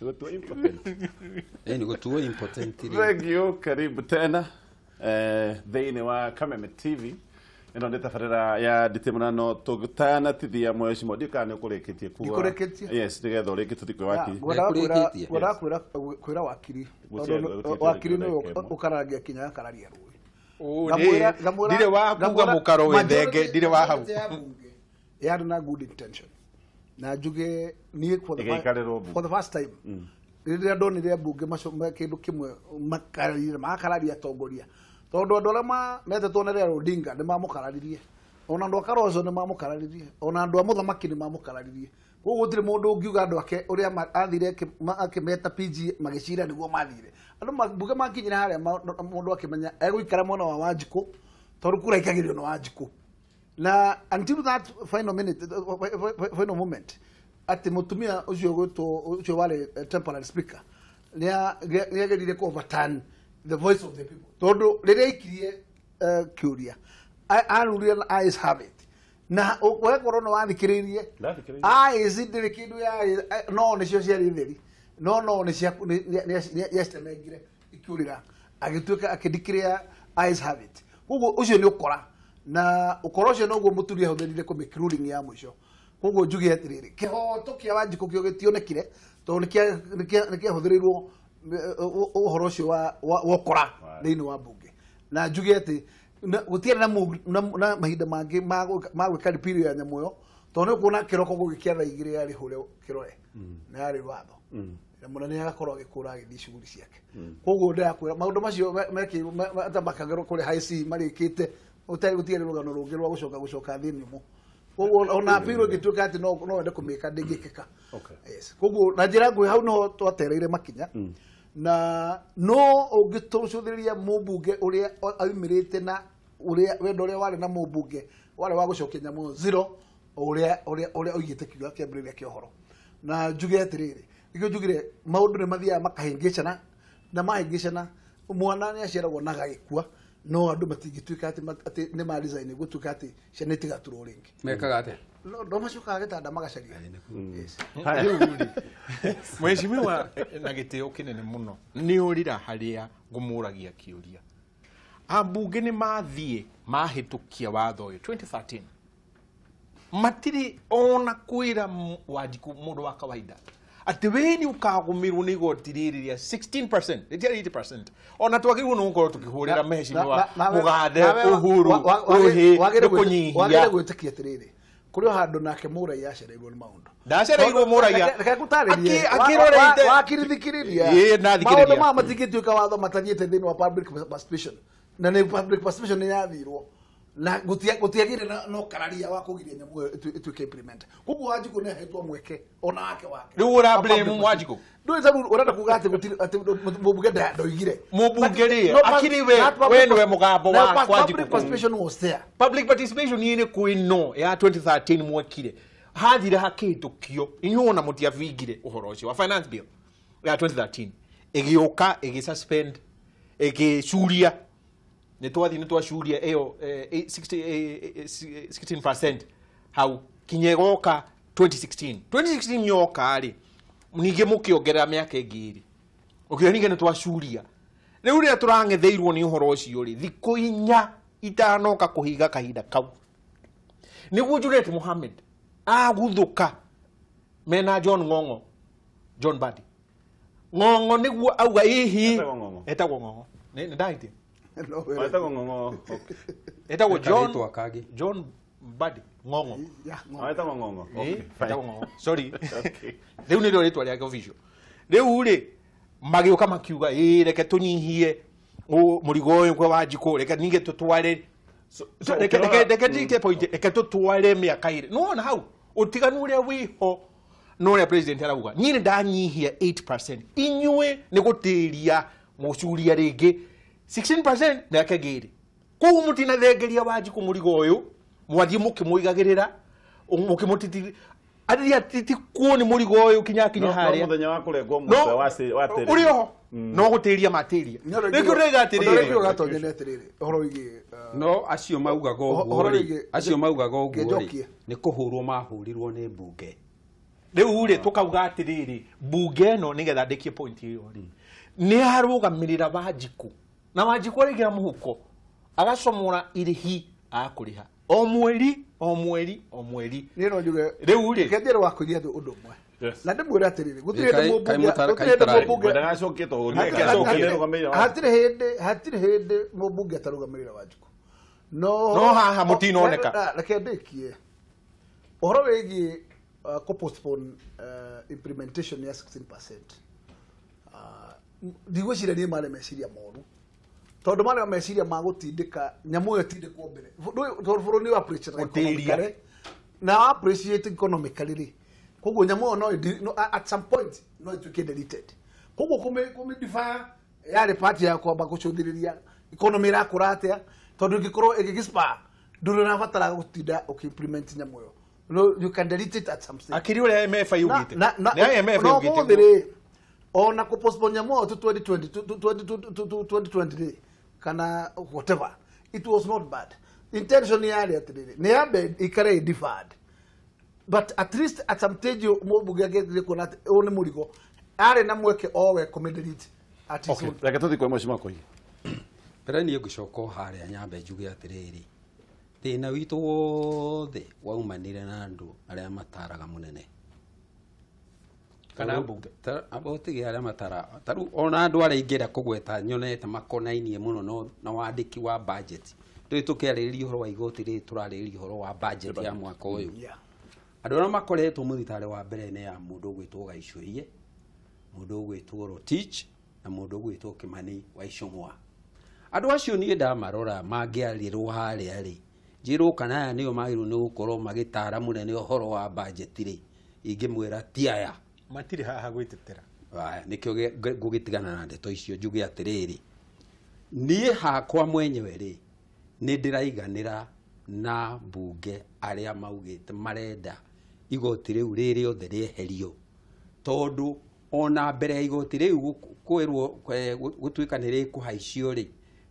Gũtuo impotent. Nĩ gũtuo impotent. Thank you, karibu tena thĩinĩ wa Kameme TV. Ĩno nĩ tabarĩra ya nditimunano tũtanatithia mheshimiwa ndikana nĩ ũkũrĩkĩtie kuga. Ndikũrĩkĩtie. Yes, nĩgetha ũrĩkie tũthiĩ kwĩ wakiri. Ngwendaga kwĩra wakiri. Wakiri nĩwe ũkaragia kinya akararia rũĩ. Ndirĩ wa kuga mũkaro wĩ thenge, ndirĩ wa hau. Yarĩ na good intention. Na njuge niĩ for the first time rĩrĩa ndonire mbunge kĩndũ kĩmwe makararia atongoria. Tondũ andũ arĩa metetwo nĩ Raila Odinga nĩ mamũkararirie, ona andũ a Kalonzo nĩ mamũkararirie, ona andũ a Mũthamaki nĩ mamũkararirie. Koguo gũtirĩ mũndũ ũngiuga andũ ake ũrĩa athire akĩmeta PG magĩcira nĩguo mathire. Andũ mbunge makinyire harĩa mũndũ akĩmenya egũikara mwena wa Wanjikũ tondũ kura ikagĩrio nĩ Wanjikũ. Na until that final minute, final moment, atĩ mũtumia ũcio gwĩtwo ũcio warĩ temporary speaker nĩageririe kũ overturn the voice of the people. Tondũ rĩrĩa aikirie kĩũria arurire na eyes have it. Na wekorwo nĩ wathikĩrĩirie eyes ndĩrĩ kĩndũ ya no nĩcio ciarĩ theri no nĩcio nĩacemengire ikĩũrĩra agĩtuĩka akĩndikĩrĩa eyes have it. Koguo ũcio nĩ ũkora na ũkora ũcio noguo mũturi ahũthĩrire kũmake ruling ya mũico. Koguo njuge atĩrĩrĩ, kĩhoto kĩa Wanjikũ kĩo gĩtionekire tondũ nĩkĩahũthĩrĩirwo ũhoro ũcio wa ũkora thĩinĩ wa mbunge. Na njuge atĩ gũtiarĩ na mahinda mangĩ ma gwĩka repeal ya nyamũ ĩyo tondũ nĩ ũkuona kĩroko gũgĩkĩa thaa igĩrĩ yarĩ hũre kĩrore na yarĩ watho na mũnene agakorwo agĩkũra agĩthiĩ shughuli ciake. Koguo ndĩrakwĩra maũndũ macio mekĩrwo kũrĩa high C marĩkĩte gũtiarĩ rũgano rũngĩ rwa gũcoka thĩ nyũmũ. Koguo ona appeal ĩngĩtuĩka atĩ no wende kũmĩka ndĩngĩkĩka. Yes. Koguo na njĩra nguhĩ hau no twatereire makinya. Na no ũngĩtũcũthĩrĩria mũmbunge ũrĩa aumĩrĩte na ũrĩa wendo ũrĩa warĩ na mũmbunge warĩ wa gũcokia nyamũ zero ũrĩa oigĩte kiugo kĩambĩrĩria kĩa ũhoro. Na njuge atĩrĩrĩ, nĩkĩo njugire maũndũ nĩ mathiaga makahĩngĩcana na mahĩngĩcana mwana nĩ aciaragwo na agagĩkua no andũ matingĩtuĩka atĩ nĩ ma design gũtuĩka atĩ ciana itigaturwo rĩngĩ. Mekaga atĩa? No macokaga gĩtanda magacaria. Mheshimiwa na gĩtĩo kĩnene mũno nĩ ũrira harĩa ngũmũragia kĩũria. Ambunge nĩ mathiĩ mahĩtũkia watho ũyũ 2013 matirĩ ona kwĩra Wanjikũ mũndũ wa kawaida atĩ we nĩ ũkagũmĩrwo nĩ igoti rĩrĩ rĩa 16% rĩtiarĩ 80% ona twagĩrĩirwo nĩ gũkorwo tũkĩhũrĩra mheshimiwa Mũgathe Uhuru ũhĩ nĩ kũnyihia. Wagĩrĩire gwĩtĩkia atĩrĩrĩ, kũrĩ o handũ nake mũraiya acereirwo nĩ maũndũ. Ndacereirwo mũraiya. Reke ngũtarĩrie. Akĩrorete. Wakirithikĩrĩria. Ĩĩ, ndathikĩrĩria. Maũndũ maya matingĩtuĩka watho matathiĩte thĩinĩ wa public participation. Na nĩ public participation nĩ yathirwo. Na gũtiagĩire na ũkararia wa kũgiria nyamũ ĩyo ĩtuĩke implement. Koguo Wanjikũ nĩ ahetwo mweke ona wake wake. Rĩu ũra blame Wanjikũ? Ndũĩ tarĩu ũrenda kuga atĩ gũtirĩ atĩ mũmbunge ndoigire. Mũmbunge rĩ, akiri we nĩwe mũgambo wa Wanjikũ. Public participation was there. Public participation ĩrĩ kwĩ ya 2013 mwekire. Hathire hakĩhĩtũkio inyuĩ ona mũtiabingire ũhoro ũcio wa finance bill ya 2013 ĩgĩũka ĩgĩsuspend ĩgĩcuria nĩ twathiĩ nĩ twacuria ĩyo 16% hau kinya ĩgoka 2016 2016 yoka rĩ ningĩ mũkĩongerera mĩaka ĩngĩ ĩrĩ ũkĩona ningĩ nĩ twacuria rĩu rĩrĩa tũrang'etheirwo nĩ ũhoro ũcio rĩ thikũ inya itanoka kũhinga kahinda kau nĩguo Junet Mohammed aguthũka mena John Ng'ong'o John Mbadi Ng'ong'o nĩguo auga ihi etagwo Ng'ong'o nĩ ndahĩtia etagwo Ng'ong'o etagwo John Mbadi Ng'ong'o etagwo Ng'ong'o etagwo Ng'ong'o sorry rĩu nĩrĩo rĩtwa rĩake official rĩu rĩ magĩũka makiuga ĩ reke tũnyihie mũrigo ũyũ kwa Wanjikũ reke ningĩ tũtware reke ndike point reke tũtware mĩaka ĩrĩ nĩwona hau ũtiganu ũrĩa wĩho no ũrĩa president arauga niĩ nĩ ndanyihia 8% inyuĩ nĩ gũtĩria mũcuria rĩngĩ 16% mĩaka ĩngĩ ĩrĩ koguo mũtinathengeria Wanjikũ mũrigo ũyũ mwathiĩ mũkĩmũigagĩrĩra mũkĩmũtitiri aria titikuo nĩ mũrigo ũyũ kinya kinya harĩa mũthenya wa kũrengwo mũtwe wa tĩri ũrĩ oho no gũtĩria matĩria nĩkĩo ndĩrauga atĩrĩrĩ ũrĩa ũgatonyene atĩrĩrĩ ũhoro wĩgiĩ no acio maugaga ũguo rĩ acio maugaga ũguo rĩ nĩ kũhũrwo mahũrirwo nĩ mbunge Rĩu rĩ tũkauga atĩrĩrĩ bunge ĩno nĩgetha ndĩkie point ĩyo rĩ nĩ arũgamĩrĩra Wanjikũ na Wanjikũ arĩingĩra mũhuko agacomora irĩhi akũrĩha o mweri o mweri o mweri. Niĩ no njuge Rĩu rĩ reke njĩre wa kũiria andũ ũndũ ũmwe. Yes. Na ndĩmwĩre atĩrĩrĩ, gũtirĩ Kai- hĩndĩ kai mũmbunge mũtara- gũtirĩ hĩndĩ kai mũmbunge Ndagacokete ũguo. Reke acoke. hatirĩ hĩndĩ hatirĩ hĩndĩ mũmbunge atarũgamĩrĩra Wanjikũ. No No haha mũtinoneka. Reke ndĩkie ũhoro wĩgiĩ kũ postpone implementation ya 16%. Ndigwĩciria niĩ marĩ meciria moru tondũ marĩ meciria ma gũtindĩka nyamũ ĩyo ĩtindĩkwo mbere. Tondũ bũrũri nĩ appreciate Gũtĩria. economically na appreciate economically rĩ koguo nyamũ ĩyo no no at some point no ĩtuĩke deleted. Koguo kũmĩ defer yarĩ part ya kwamba gũcũthĩrĩria economy ĩrakũra atĩa tondũ ĩngĩkorwo ĩgĩgĩspar ndũrĩ ũrabatara gũtinda ũkĩ-implement nyamũ ĩyo. No, you can delete it at some stage. Akiri ũrĩa IMF yugĩte. Na Nĩ IMF no yugĩte. mũthĩ rĩ ona kũ postpone nyamũ ĩyo to 2020 to 2020 rĩ kana whatever, it was not bad. Intention yarĩ atĩrĩrĩ nĩ yambe ikare ĩ deferred, but at least at some stage mũmbunge angĩendire kuona atĩ ũyũ nĩ mũrigo arĩ na mweke owe kũmĩ-delete at his own. Reke tũthiĩ kwĩ Mheshimiwa Koigi. Mbere niĩ ngũcoka o harĩa nyambe njuge atĩrĩrĩ thĩna witũ wothe waumanire na andũ arĩa mataraga mũnene Kana mbunge. Amba ũtige arĩa matara tarĩu ona andũ arĩa ingĩenda kũgweta nyonete makonainie mũno na wandĩki wa budget. Ndũĩ tũkĩarĩrĩria ũhoro wa igoti rĩrĩ tũrarĩrĩria ũhoro wa budget ya mwaka ũyũ. Yeah. Andũ arĩa makoretwo mũthitarĩ wa mbere nĩ ya mũndũ ũgwĩtwo Gaicũhie, mũndũ ũgwĩtwo Rotich na mũndũ ũgwĩtwo Kimani wa Ichung'wa. Andũ acio niĩ ndamarora mangĩarĩrwo harĩa rĩ njĩrwo kana aya nĩo magĩrĩirwo nĩ gũkorwo magĩtara mũnene ũhoro wa budget rĩ ingĩmwĩra ti aya. Matirĩ haha gwĩtetera. Aya, nĩkĩo ngũgĩtigana na ndeto icio njuge atĩrĩrĩ niĩ hakwa mwenyewe rĩ nĩ ndĩraiganĩra na mbunge arĩa maugĩte marenda igoti rĩu rĩ rĩothe rĩeherio tondũ ona mbere ya igoti rĩu kwĩrwo gũtuĩka nĩ rĩkũhaicio rĩ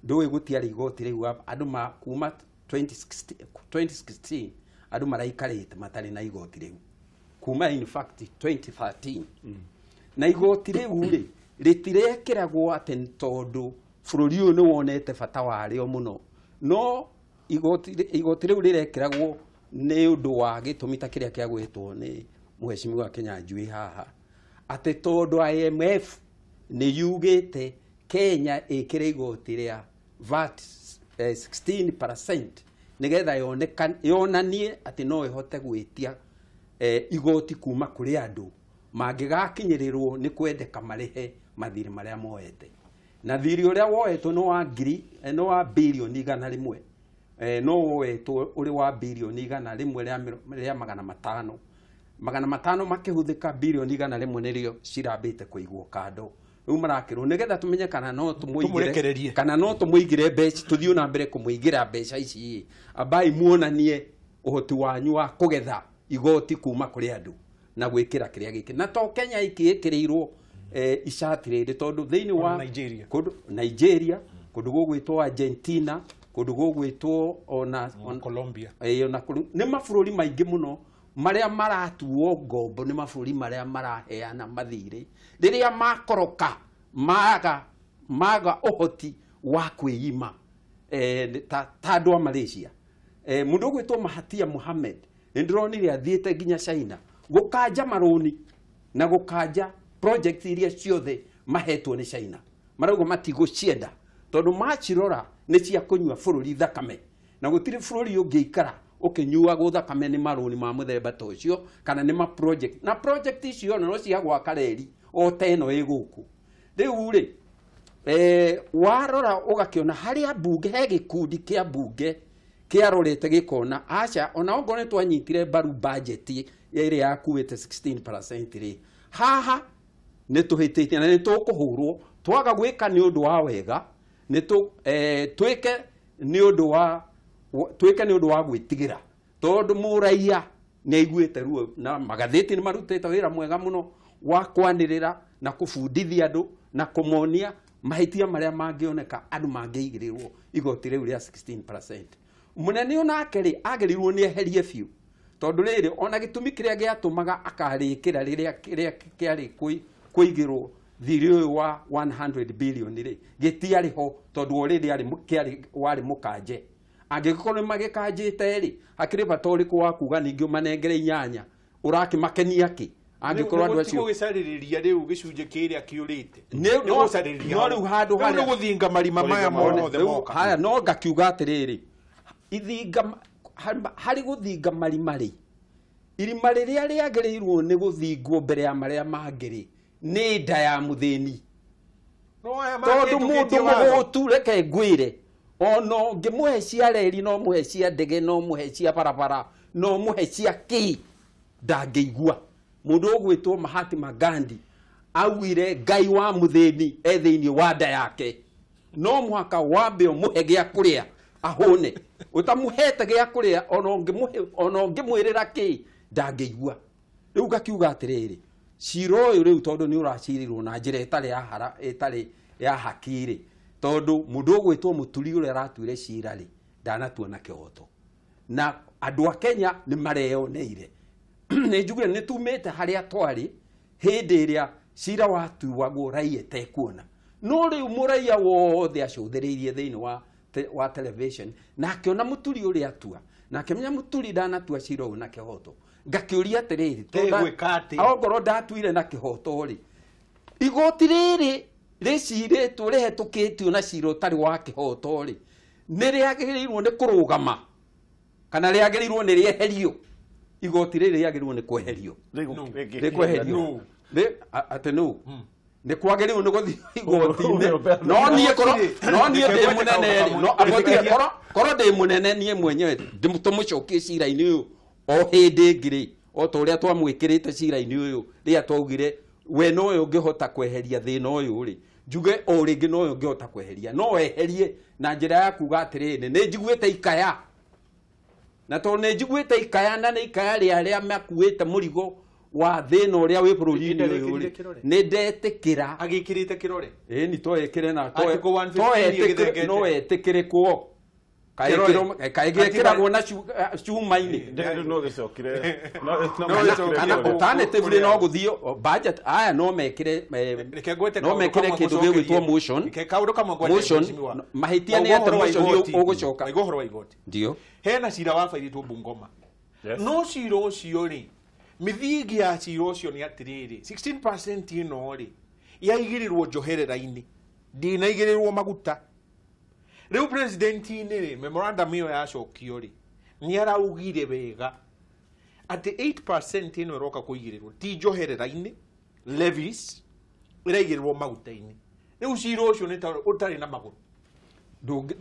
ndũĩ gũtiarĩ igoti rĩu andũ ma kuma 2016 andũ maraikarĩte matarĩ na igoti rĩu kuma in fact 2013 na igoti rĩu rĩ rĩtirekĩragwo atĩ tondũ bũrũri ũyũ nĩ wonete bata warĩo mũno no igoti rĩu rĩrekĩragwo nĩ ũndũ wa gĩtũmi ta kĩrĩa kĩagwetwo nĩ mheshimiwa Kinyanjui haha atĩ tondũ IMF nĩ yugĩte Kenya ĩkĩre igoti rĩa VAT 16% nĩgetha yonanie atĩ no ĩhote gwĩtia igoti kuma kũrĩ andũ mangĩgakinyĩrĩrwo nĩ kwendeka marĩhe mathirĩ marĩa moete na thirĩ ũrĩa woetwo nĩ wa ngiri nĩ wa bilioni 100 no woetwo ũrĩ wa bilioni 100 rĩa 500 500 makĩhũthĩka bilioni 100 nĩrĩo cirambĩte kũigwo kando rĩu marakĩrwo nĩgetha tũmenye kana no tũmũigĩre kana no tũmũigĩre mbeca tũthiĩ na mbere kũmũigĩra mbeca ici ambai muonanie ũhoti wanyu wa kũgetha igoti kuma kũrĩ andũ na gwĩkĩra kĩrĩa gĩkĩ na to Kenya ikĩĩkĩrĩirwo icati rĩrĩ tondũ thĩinĩ wa Nigeria kũndũ gũgwĩtwo Argentina kũndũ gũgwĩtwo ona Colombia ona nĩ mabũrũri maingĩ mũno marĩa maratuo ngombo nĩ mabũrũri marĩa maraheana mathirĩ rĩrĩa makoroka maga ũhoti wa kwĩima ta andũ a Malaysia mũndũ ũgwĩtwo Mahathir Mohamad nĩ ndĩronire athiĩte nginya China gũkanja marũni na gũkanja project iria ciothe mahetwo nĩ China marauga matigũcienda tondũ macirora nĩ cia kũnyua bũrũri thakame na gũtirĩ bũrũri ũngĩikara ũkĩnyuagwo thakame nĩ marũni ma mũthemba ta ũcio kana nĩ ma project na project icio no cia gwaka reri o ta ĩno ĩ gũkũ rĩu rĩ warora ũgakĩona harĩa mbunge he gĩkundi kĩa mbunge kĩarorete gĩkona aca ona ongorwo nĩ twanyitire mbaru budget ĩrĩa yakuĩte 16% rĩ haha nĩ tũhĩtĩtie na nĩ tũkũhũrwo twaga gwĩka nĩ ũndũ wa wega nĩ twĩke nĩ ũndũ wa twĩke nĩ ũndũ wa gwĩtigĩra tondũ mũraiya nĩ aiguĩte ruo na magathĩti nĩ marutĩte wĩra mwega mũno wa kwanĩrĩra na kũbundithia andũ na kũmonia mahĩtia marĩa mangĩoneka andũ mangĩigĩrĩrwo igoti rĩu rĩa 16%. Mũnene onake rĩ agĩrĩirwo nĩ eherie biũ Tondũ rĩrĩ ona gĩtũmi kĩrĩa gĩatũmaga akarĩkĩra rĩrĩa kĩrĩa kĩarĩ kũigĩrwo thirĩ ũyũ wa 100 billion rĩ gĩtiarĩ ho tondũ already arĩ warĩ mũkanje. Angĩkorwo nĩ magĩkanjĩte rĩ hakĩrĩ bata ũrĩkũ wa kuga ningĩ ũmanengere inyanya ũrakĩmakenia kĩ angĩkorwo andũ acio gũcarĩrĩria rĩu gĩcunjĩ kĩrĩa kĩũrĩte no rĩu handũ harĩa nĩ gũthinga marima maya mothe moka haya no ngakiuga atĩrĩrĩ ithinga harĩ gũthinga marima rĩ irima rĩrĩa rĩagĩrĩirwo nĩ gũthingwo mbere ya marĩa mangĩ rĩ nĩ nda ya mũthĩni tondũ mũndũ mũhũtu reke ngwĩre ono ngĩmũhe cia reri no mũhe cia ndege no mũhe cia barabara no mũhe cia kĩ ndangĩigua. Mũndũ ũgwĩtwo Mahatma Gandhi augire Ngai wa mũthĩni e thĩinĩ wa nda yake no mũhaka wambe ũmũhe gĩa kũrĩa ahũne ũtamũhete gĩa kũrĩa ona ũngĩmwĩrĩra kĩ ndangĩigua. Rĩu ngakiuga atĩrĩrĩ cira ũyũ rĩu tondũ nĩ ũracirirwo na njĩra ĩtarĩ ya hara ĩtarĩ ya haki rĩ tondũ mũndũ ũgwĩtwo Mũturi ũrĩa aratuire cira rĩ ndanatua na kĩhoto na andũ a Kenya nĩ mareyoneire. Nĩ njugire nĩ tumĩte harĩa twarĩ hĩndĩ ĩrĩa cira watuagwo raia ĩtekuona no rĩu mũraia wothe acũthĩrĩirie thĩinĩ wa television na akĩona Mũturi ũrĩa atua na akĩmenya Mũturi ndanatua cira ũyũ na kĩhoto. Ngakĩũria atĩrĩrĩ ongorwo ndatuire na kĩhoto rĩ igoti rĩrĩ rĩcirĩtwo rĩhetũkĩtio na cira ũtarĩ wa kĩhoto rĩ nĩ rĩagĩrĩirwo nĩ kũrũgama kana rĩagĩrĩirwo nĩ rĩeherio igoti rĩrĩ rĩagĩrĩirwo nĩ kweherio rĩkweherio atĩ nũ nĩ kwagĩrĩirwo nĩ gũthiĩ igoti-inĩ no niĩ korwo no niĩ ndĩ mũnene rĩ no abotire korwo ndĩ mũnene niĩ mwenyewe tũmũcokie cira-inĩ ũyũ o hĩndĩ ĩngĩ rĩ o ta ũrĩa twamwĩkĩrĩte cira-inĩ ũyũ rĩrĩa twaugire we nowe ũngĩhota kweheria thĩna ũyũ rĩ njuge o rĩngĩ nowe ũngĩhota kweheria no weherie na njĩra ya kuga atĩrĩrĩ nĩ njiguĩte ikaya na tondũ nĩ njiguĩte ikaya na nĩ ikaya rĩa arĩa makuĩte mũrigo wa thĩna ũrĩa wĩ bũrũri-inĩ ũyũ rĩ nĩ ndetĩkĩra agĩkĩrĩte kĩrore ĩni twekĩre na no wetĩkĩrĩkwo kaĩgĩkĩragwo na cuma-inĩ kana alternatively no gũthiĩ budget aya no mekĩre kĩndũ gĩgwĩtwo motion mahĩtia nĩ atĩ motion ũgũcoka ũhoro wa igoti ndio hena cira wa bairĩtwo Bungoma no cira ũcio rĩ mĩthingi ya cira ũcio nĩ atĩrĩrĩ 16% ĩno rĩ yaigĩrĩrwo njoherera-inĩ ndĩnaigĩrĩrwo maguta. Rĩu president-inĩ rĩ memorandum ĩyo yacokio rĩ nĩ araugire wega atĩ 8% ĩno ĩroka kũigĩrĩrwo ti njoherera-inĩ levies ĩraigĩrĩrwo maguta-inĩ. Rĩu cira ũcio nĩ ũtarĩ na magũrũ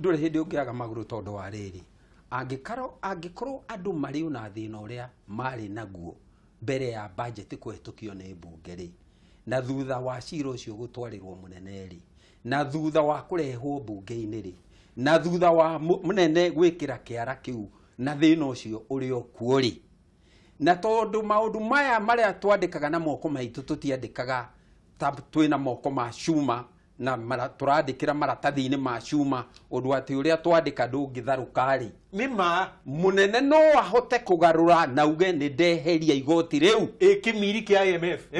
ndũrĩ hĩndĩ ũngĩaga magũrũ tondũ wa rĩrĩ angĩkorwo andũ marĩ na thĩna ũrĩa marĩ naguo mbere ya budget kũhetũkio nĩ mbunge rĩ na thutha wa cira ũcio gũtwarĩrwo mũnene rĩ na thutha wa kũrehwo mbunge-inĩ rĩ na thutha wa mũnene gwĩkĩra kĩara kĩu na thĩna ũcio ũrĩ o kuo rĩ na tondũ maũndũ maya marĩa twandĩkaga na moko maitũ tũtiandĩkaga ta twĩna moko ma cuma na tũrandĩkĩra maratathi-inĩ ma cuma ũndũ atĩ ũrĩa twandĩka ndũngĩtharũka rĩ nĩ ma mũnene no ahote kũgarũra na uge nĩ ndeheria igoti rĩu kĩmiri kĩa IMF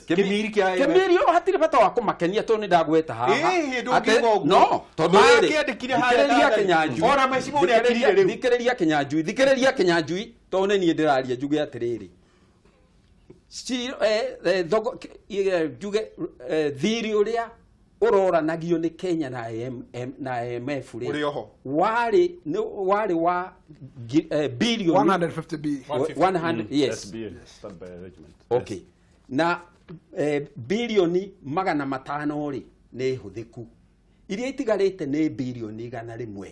kĩmiri kĩa IMF kĩmiri o hatirĩ bata wa kũmakenia tondũ nĩ ndagweta haha no tondũ rĩrĩ thikĩrĩria Kĩnyanjui thikĩrĩria Kĩnyanjui tondũ nĩ niĩ ndĩraria njuge atĩrĩrĩ njuge thiri ũrĩa ũroranagio nĩ Kenya na IMF rĩ warĩ wa billion 150 billion 100 yes okay na bilioni 500 rĩ nĩ hũthĩku iria itigarĩte nĩ bilioni 100.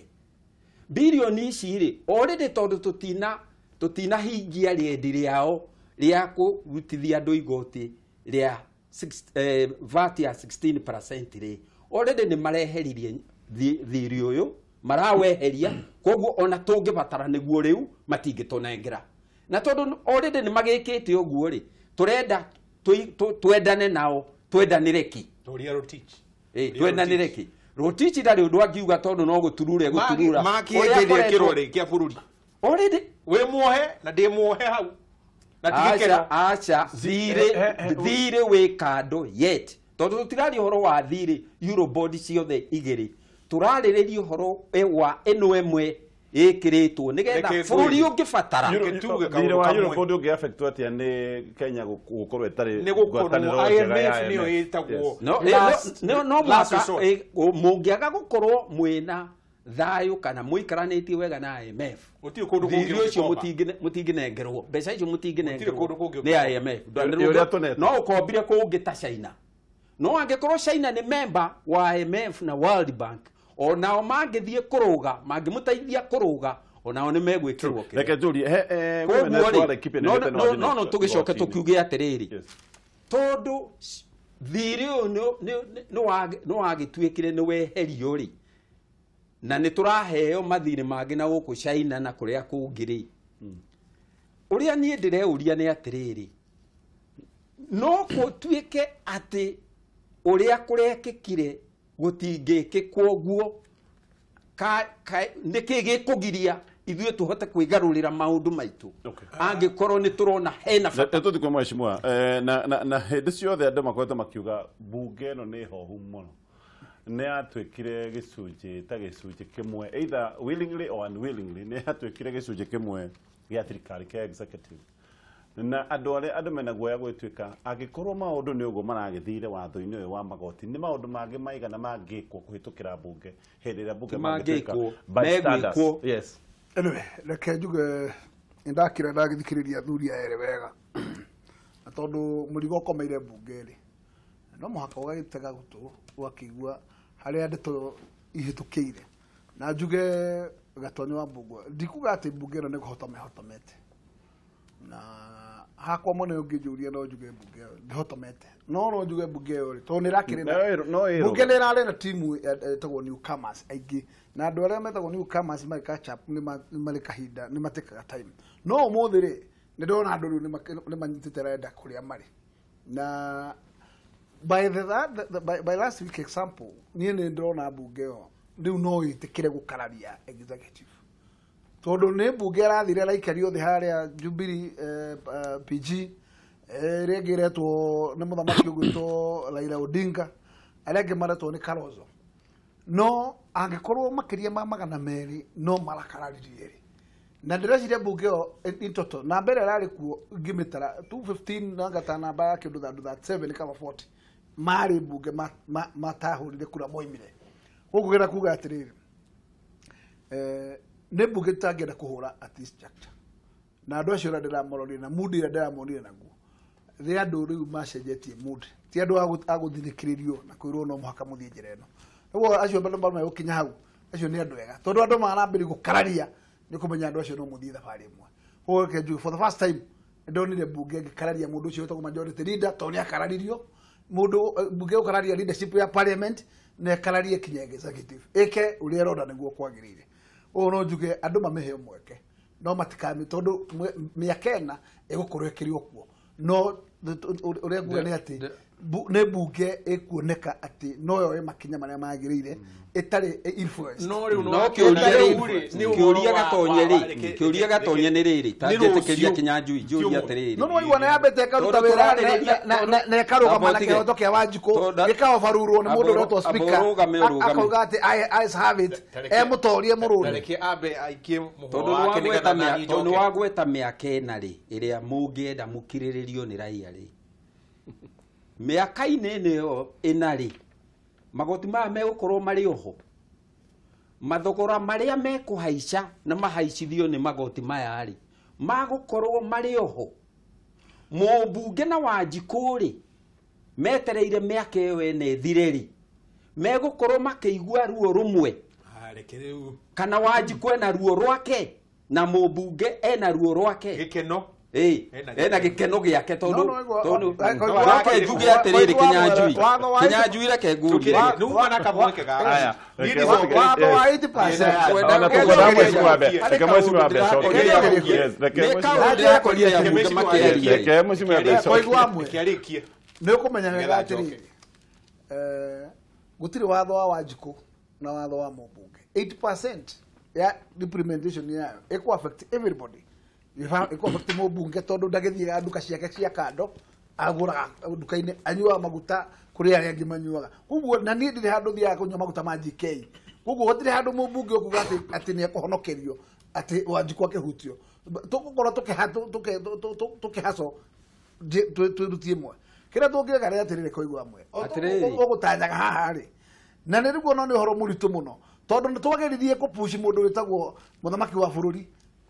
Bilioni ici rĩ already tondũ tũtinahingia rĩendi rĩao rĩa kũrutithia andũ igoti rĩa VAT ya 16% rĩ already nĩ mareheririe thiri ũyũ maraweheria koguo ona tũngĩbatara nĩguo rĩu matingĩtũnengera na tondũ already nĩ magĩkĩte ũguo rĩ tũrenda twendane nao twendanĩre ki twendanĩre ki Rotich ndarĩ ũndũ angiuga tondũ no gũturure gũturura makĩenderia kĩrore kĩa bũrũri Already we muohe na ndi muohe hau na tigikena acha thire wi kando yet tondu tutiraria uhoro wa thire Eurobond ciothe igiri turaririria uhoro wa eno emwe ikiritwo nigetha bururi ungibatara thire wa Eurobond ungi affect atia ni Kenya gukorwo itari ni gukorwo IMF niyo itagwo no mwaka mungiaga gukorwo mwina thayo kana muikaranĩtie wega na IMF gutiri kundu kungi ucio mutinginengerwo mbeca icio mutinginengerwo ni IMF no ukombire kungi ta China no angikorwo China ni member wa IMF na World Bank onao mangithie kuruga mangimuteithia kuruga onao ni megwikirwo kire reke njurie he no tugicoke tukiuge atiriri tondu thiri uyu ni wagituikire ni weherio ri na nä tå raheo mathirä mangä na gå kå China na kå rä a kå ngä rä å rä a niä ndä reuria nä atä rä rä no kå tuä ke atä å rä a kå rekä kire gå tingä kä kwo guo nä kä gä kå giria ithuä tå hote kwä garå rä ra maå ndå maitå angä korwo nä tå rona hena bata tå thiä kwa mheshimiwa na hä ndä ciothe andå makoretwo makiuga mbunge ä no nä hohu må no nä yatuĩkire gĩcunjĩ ta gĩcunjĩ kĩmwe either willingly or unwillingly nä yatuĩkire gĩcunjĩ kĩmwe gĩa thirikari kĩa executive na andũ arĩa andũ mena guoya gwĩtuĩka angĩkorwo maũndũ nĩ ũguo maragĩthire watho-inĩ ũyũ wa magoti nĩ maũndũ mangĩ maigana mangĩkwo kũhĩtũkĩra mbunge hĩndĩ ĩrĩa mbunge mangĩtuĩka bystanders. Yes. Anyway, reke njuge ndakira ndagĩthikĩrĩria athuri aya erĩ wega na tondũ mũrigo ũkomeire mbunge rĩ no mũhaka ũgagĩtega gũtũ ũgakĩigua haria ndeto ihĩtũkĩire na njuge Gatonyo wa Mbugua ndikuga atĩ mbunge ĩno nĩ kũhotoma ĩhotomete na hakwa mwene ũngĩnjũria no njuge mbunge ĩyo ndĩhotomete no njuge mbunge ĩyo rĩ tondũ nĩ ĩrakĩrĩ na mbunge nĩ ĩrarĩ na timu ĩtagwo newcomers aingĩ na andũ arĩa metagwo newcomers marĩ catch up nĩ marĩ kahinda nĩ matĩkaga time no ũmũthĩ rĩ nĩ ndĩrona andũ rĩu nĩ manyitĩte renda kũrĩa marĩ na by the by last week example niĩ nĩ ndĩrona mbunge ĩyo rĩu no ĩtĩkĩre gũkararia executive tondũ nĩ mbunge arathire araikario thĩ harĩa Jubilee PG ĩrĩa ĩngĩ ĩretwo nĩ mũthamaki ũgwĩtwo Raila Odinga arĩa angĩ maretwo nĩ Kalonzo no angĩkorwo makĩria ma 200 no marakararirie rĩ na ndĩreciria mbunge ĩyo in total na mbere ĩrarĩ kuo ngĩmĩtara 215 na ngata namba ya kĩndũ 37 kama 40 marĩ mbunge matahũrire kura moimire gũkũ gera kuga atĩrĩrĩ nĩ mbunge tũtangĩenda kũhũra at this juncture na andũ acio ũrĩa ndĩramororire na mood ĩrĩa ndĩramonire naguo nĩ andũ rĩu macenjetie mood ti andũ a gũthinĩkĩrĩrio na kwĩrwo no mũhaka mũthiĩ njĩra ĩno ũguo acio megũkinya hau acio nĩ andũ ega tondũ andũ marambĩrĩria gũkararia nĩ kũmenya andũ acio no mũthiĩ thabarĩ ĩmwe ũguo reke njuge for the first time ndonire mbunge ĩngĩkararia mũndũ ũcio wĩtagwo majority leader tondũ nĩ akararirio mũndũ mbunge ũkararia leadership ya parliament na ĩkararie kinya executive ĩke ũrĩa ĩrona nĩguo kwagĩrĩire ũguo no njuge andũ mamĩheo mweke no matikami tondũ mĩaka ĩna ĩgũkorwo ĩkĩrĩ o kuo no ũrĩa nguga nĩ atĩ nĩ mbunge ĩkuoneka atĩ no yoe makinya marĩa magĩrĩire ĩtarĩ influence no rĩu no kĩũria Gatonye rĩ kĩũria Gatonye nĩ rĩrĩ ta njĩtĩkĩria Kĩnyanjui njũria atĩrĩrĩ no no igua nĩ yambĩte ĩkaruta wĩra na ĩkarũgama na kĩhoto kĩa Wanjikũ gĩkaobarurwo nĩ mũndũ ũretwo speaker akauga atĩ ayes have it emũtorie mũrũri reke ambe aikie mũhoro wake nĩgetha nani njoke tondũ wagweta mĩaka ĩna rĩ ĩrĩa mũngĩenda mũkirĩrĩrio nĩ raia rĩ mĩaka-inĩ ĩno ĩna rĩ magoti maya megũkorwo marĩ oho mathogora marĩa mekũhaica na mahaicithio nĩ magoti maya rĩ magũkorwo marĩ oho mũmbunge na Wanjikũ rĩ metereire mĩaka ĩyo ĩna ĩthire rĩ megũkorwo makĩigua ruo rũmwe kana Wanjikũ ena ruo rwake na mũmbunge ena ruo rwake gĩkeno ena gĩkeno gĩake tondũ reke njuge atĩrĩrĩ Kĩnyanjui reke ngurie nĩuma kamweke gaka watho wa 80% reke mheshimiwa ambe acoke nĩ kaũndũ ndĩrakorire ambunge makĩaria reke mheshimiwa ambe acoke nĩ ũkũmenya wega atĩrĩrĩ gũtirĩ watho wa Wanjikũ na watho wa mũmbunge 80% ya implementation yayo ĩkũ affect everybody. Ĩkũ affect mũmbunge tondũ ndagĩthiaga nduka ciake cia kando, agũraga nduka-inĩ, anyuaga maguta kũrĩ arĩa angĩ manyuaga. Koguo na niĩ ndirĩ handũ thiaga kũnyua maguta ma GK. Koguo gũtirĩ handũ mũmbunge ũkuga atĩ nĩ ekũhonokerio atĩ Wanjikũ akĩhutio. Tũgũkorwo tũkĩhaco twĩrutie ĩmwe. Kĩrĩa tũngĩka nĩ atĩrĩrĩ kũigua amwe. Ũgũtanyaga haha rĩ. Na nĩ rĩu ona nĩ ũhoro mũritũ mũno tondũ nĩ twageririe kũpush mũndũ wĩtagwo mũthamaki wa bũrũri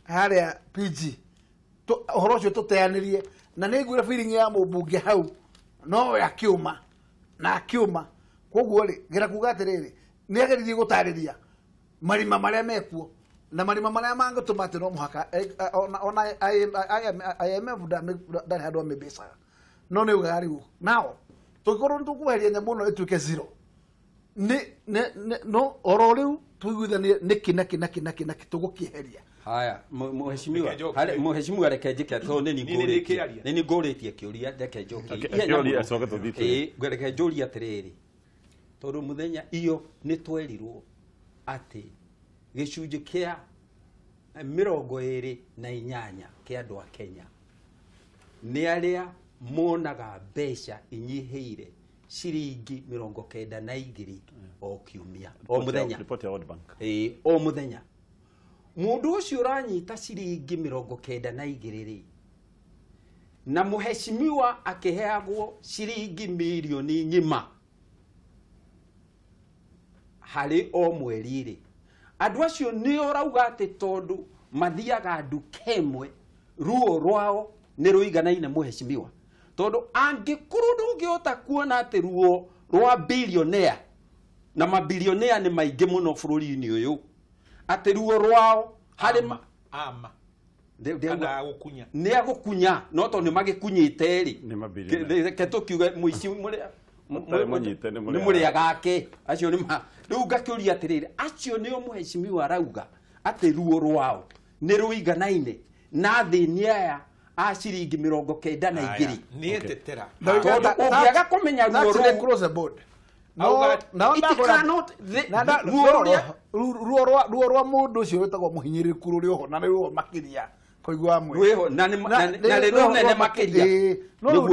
harĩa PG. Ũhoro ũcio tũteanĩrie na nĩ nguire feeling ya mũmbunge hau no akiuma na akiuma. Koguo rĩ gera kuga atĩrĩrĩ nĩ ageririe gũtarĩria marima marĩa mekuo na marima marĩa mangĩtũma atĩ no mũhaka ona IMF ndarĩ handũ amĩmbecaga no nĩ ugaga rĩu nao tũngĩkorwo nĩ tũkweheria nyamũ ĩno ĩtuĩke zero no oro rĩu tũiguithanie nĩkĩ na kĩ na kĩ na kĩ na kĩ tũgũkĩeheria. Haya, mheshimiwa, mheshimiwa reke njike tondũ nĩ ningũrĩtie. Nĩ ningũrĩtie kĩũria reke njokie. Kĩũria coke tũthiĩ. Ĩĩ, reke njũrie atĩrĩrĩ. Tondũ mũthenya iyo nĩ twerirwo atĩ gĩcunjĩ kĩa 28 kĩa andũ a Kenya nĩ arĩa monaga mbeca inyihĩire ciringi 92 o kiumia o mũthenya. Report ya World Bank. Ĩĩ, o mũthenya. Mũndũ ũcio ũranyita ciringi 92 rĩ na mũheshimiwa akĩheagwo ciringi mirioni ng'ima harĩ o mweri rĩ, andũ acio nĩ ũrauga atĩ tondũ mathiaga nduka ĩmwe ruo rwao nĩ rũiganaine mũheshimiwa, tondũ angĩkorwo ndũngĩhota kuona atĩ ruo rwa billionaire na mabilionea nĩ maingĩ mũno bũrũri-inĩ ũyũ atĩ ruo rwao harĩ ama nĩ agũkunya no tondũ nĩ magĩkunyĩte rĩ reke tũkiuge mũici nĩ mũrĩaga ake acio nĩ ma rĩu ngakĩũria atĩrĩrĩ acio nĩo mũheshimiwa arauga atĩ ruo rwao nĩ rũiganaine na athĩni aya a ciringi 92. Nĩ tetera tondũ ũngĩaga kũmenya ruo rũu across the board. No ruo rwa mũndũ ũcio wĩtagwo mũhinyĩrĩrĩku rũrĩ oho na nĩ ruo makĩria kũigua amwe rwĩho na nĩ rũnene makĩria. No rĩu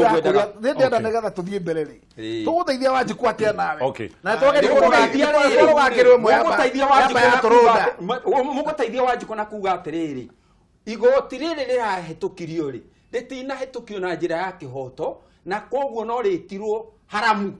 ndĩrenda nĩgetha tũthiĩ mbere rĩ tũgũteithia Wanjikũ atĩa nawe na twageria kũrũgangĩrwo ĩmwe mũgũteithia Wanjikũ na kuga atĩrĩrĩ igoti rĩrĩ rĩrahĩtũkirio rĩ rĩtinahĩtũkio na njĩra ya kĩhoto na koguo no rĩtirwo haramu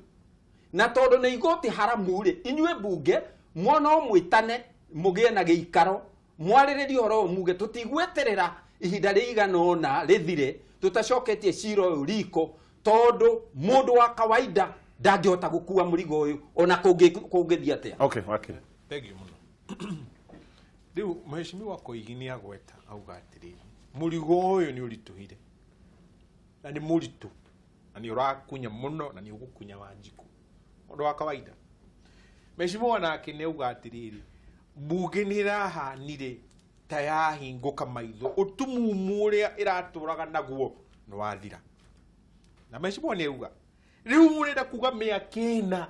na tondũ nĩ igoti haramu rĩ inyuĩ mbunge mwono mwĩtane mũgĩe na gĩikaro mwarĩrĩrie ũhoro ũyũ muge tũtigweterera ihinda rĩigana ũna rĩthire tũtacoketie cira ũyũ riko tondũ mũndũ wa kawaida ndangĩhota gũkua mũrigo ũyũ ona kũngĩthiĩ atĩa. Okay, wakiri. Thank you mũno. Rĩu mheshimiwa Koigi nĩ agweta auga atĩrĩrĩ mũrigo ũyũ nĩ ũritũhire na nĩ mũritũ na nĩ ũrakunya mũno na nĩ ũgũkunya Wanjikũ ũndũ wa kawaida. Mheshimiwa nake nĩ auga atĩrĩrĩ mbunge nĩ ĩrahanire ta yahingũka maitho ũtumumu ũrĩa ĩratũraga naguo nĩ wathira. Na mheshimiwa nĩ auga rĩu mũrenda kuga mĩaka ĩna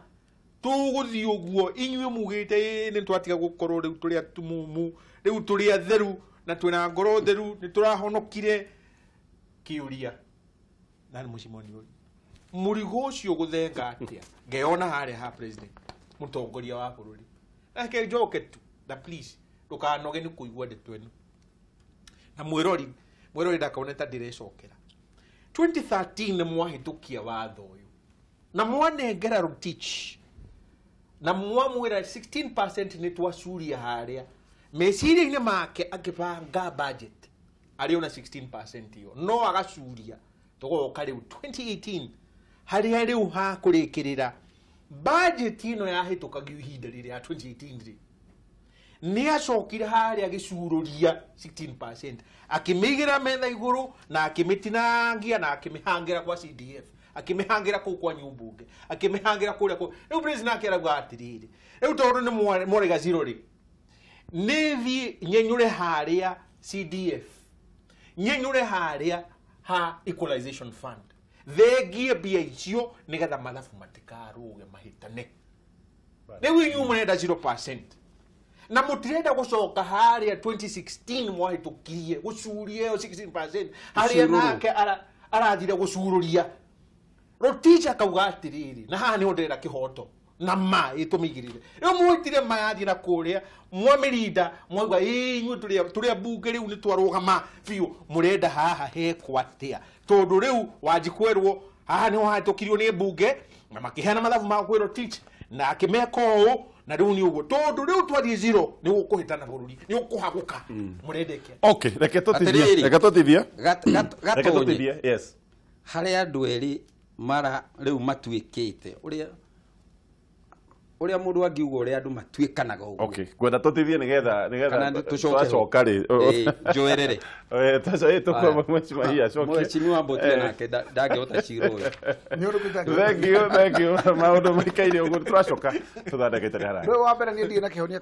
tũgũthiĩ ũguo inyuĩ mugĩte nĩ twatiga gũkorwo rĩu tũrĩ atumumu rĩu tũrĩ atheru na twĩna ngoro theru nĩ tũrahonokire kĩũria na nĩ mheshimiwa nĩ ũria mũrigo ũcio gũthenga atĩa ngeyona harĩa ha president mũtongoria wa bũrũri nake njoke tu na please ndũkanoge nĩ kũigua ndeto ĩno na mwĩrori ndakone ta ndĩrecokera. 2013 nĩ mwahĩtũkia watho ũyũ na mwanengera Rotich na mwamwĩra 16% nĩ twacuria harĩa meciria-inĩ make akĩbanga budget arĩ ona 16% ĩyo no agacuria tũgoka rĩu 2018 harĩa rĩu hakũrĩkĩrĩra budget ĩno yahĩtũkagio ihinda rĩrĩa ya 2018 rĩ nĩ acokire harĩa agĩcurũria 16% akĩmĩigĩra metha igũrũ na akĩmĩtinangia na akĩmĩhangĩra kwa CDF akĩmĩhangĩra kũu kwa nyumbunge akĩmĩhangĩra kũrĩa kũu. Rĩu president nake arauga atĩrĩrĩ rĩu tondũ nĩ mwarega zero rĩ nĩ thiĩ nyenyũre harĩa CDF nyenyũre harĩa ha equalization fund thengie mbia icio nĩgetha mathabu matikarũge mahĩtane. Rĩu inyuĩ mũrenda 0% Na mutirenda gucoka haria 2016 mwahitukirie gucuria 16% haria nake arathire gucururia Rotich akauga atiriri na haha niho ndirenda kihoto na ma itumigirire riu mwitire ma yathira kuria mwamirinda mwauga ii inyuĩ tũrĩa mbunge rĩu nĩ twarũgama biũ mũrenda haha hekwo atĩa tondũ rĩu Wanjikũ haha nĩho hahĩtũkirio nĩ mbunge na makĩheana mathabu ma kwĩ Rotich na akĩmeka ũũ na rĩu nĩ ũguo tondũ rĩu twathiĩ zero nĩ ũkũhĩtana bũrũri nĩ ũkũhagũka mũrendeke. Okay, reke tũtithie, reke tũtithie, reke tũtithie. Yes, harĩ andũ erĩ mara rĩu matuĩkĩte ũrĩa ũrĩa mũndũ angiuga ũrĩa andũ matuĩkanaga ũguo. Okay, ngwenda tũtithie nĩgetha twacoka rĩ njoerere mheshimiwa Mbotia nake ndangĩhota cira ũyũ. Thank you, thank you. Maũndũ maikaire ũguo tũracoka tũthondekete haraka. Wa mbere niĩ ndirĩ na kĩhonia.